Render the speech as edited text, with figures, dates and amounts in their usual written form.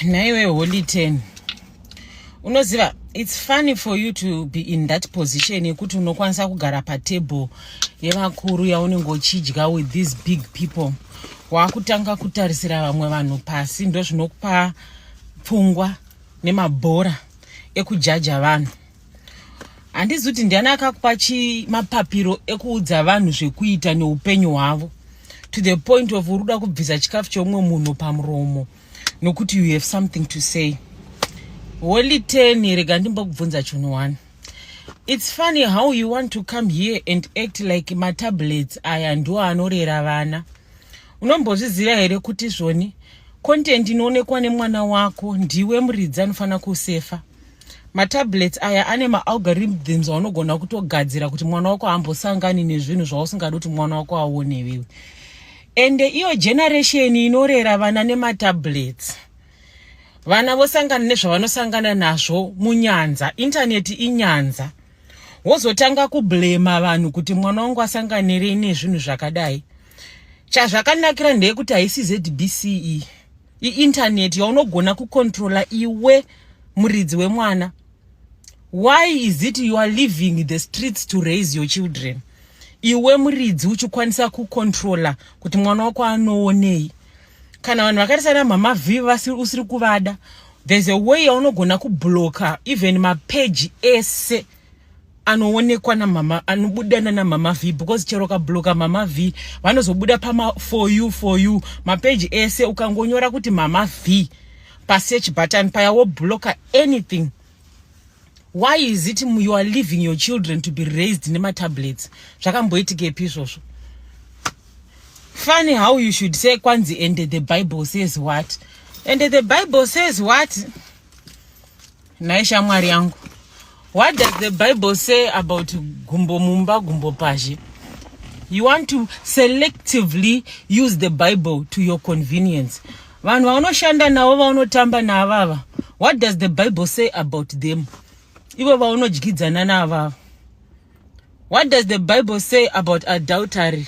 Naiwe Holy Ten, unoziva, it's funny for you to be in that position yekuti unokwanisa kugara patable yevakuru yaunenge uchidya with these big people, waakutanga kutarisira vamwe vanhu pasi. Ndo zvinokupa pfungwa nemabhora ekujaja vanhu. Handizi kuti ndiani akakupa chimapapiro ekuudza vanhu zvekuita neupenyu hwavo, to the point of uri kuda kubvisa chikafu cheumwe munhu pamuromo nokuti you have something to say. Holy Ten, rega ndimbokubvunza chinhu one. It's funny how you want to come here and act like matablets aya ndo anorera vana. Unombozviziva here kuti zvoni content inoonekwa nemwana wako, ndiwe muridzi anofanira kusefa? Matablets aya ane maalgorithms aunogona kutogadzira kuti mwana wako haambosangani nezvinhu zvausingadi kuti mwana wako aone wewe. Ende iyo generation inorera vana nematablets, vana vosangana nezvavanosangana nazvo munyanza. Intaneti inyanza. Wozotanga kublema vanhu kuti mwana wangu asanganirei nezvinhu zvakadai. Chazvakanakira ndeyekuti haisi ZBC, iintaneti yaunogona kucontrola iwe muridzi wemwana. Why is it you are leaving the streets to raise your children, iwe muridzi uchikwanisa kucontrola kuti mwana wako anoonei? Kana vanhu vakaita sana Mama V usiri kuvada, there's a way yaunogona kublocka even mapeji ese anoonekwa namama, anobudana naMama V, because chero ukablocka Mama V, vanozobuda pama For You, For You mapeji ese. Ukangonyora kuti Mama V pasearch button paya, woblocka anything. Why is it you are leaving your children to be raised nematablets? Zvakamboitikepi izvozvo? Funny how you should say kwanzi, "And the Bible says what? And the Bible says what?" Nhai shamwari yangu, what does the Bible say about gumbo mumba, gumbo pazhe? You want to selectively use the Bible to your convenience. Vanhu vaunoshanda navo, vaunotamba navava, what does the Bible say about them? Ivo vaunodyidzana navava, what does the Bible say about adultery?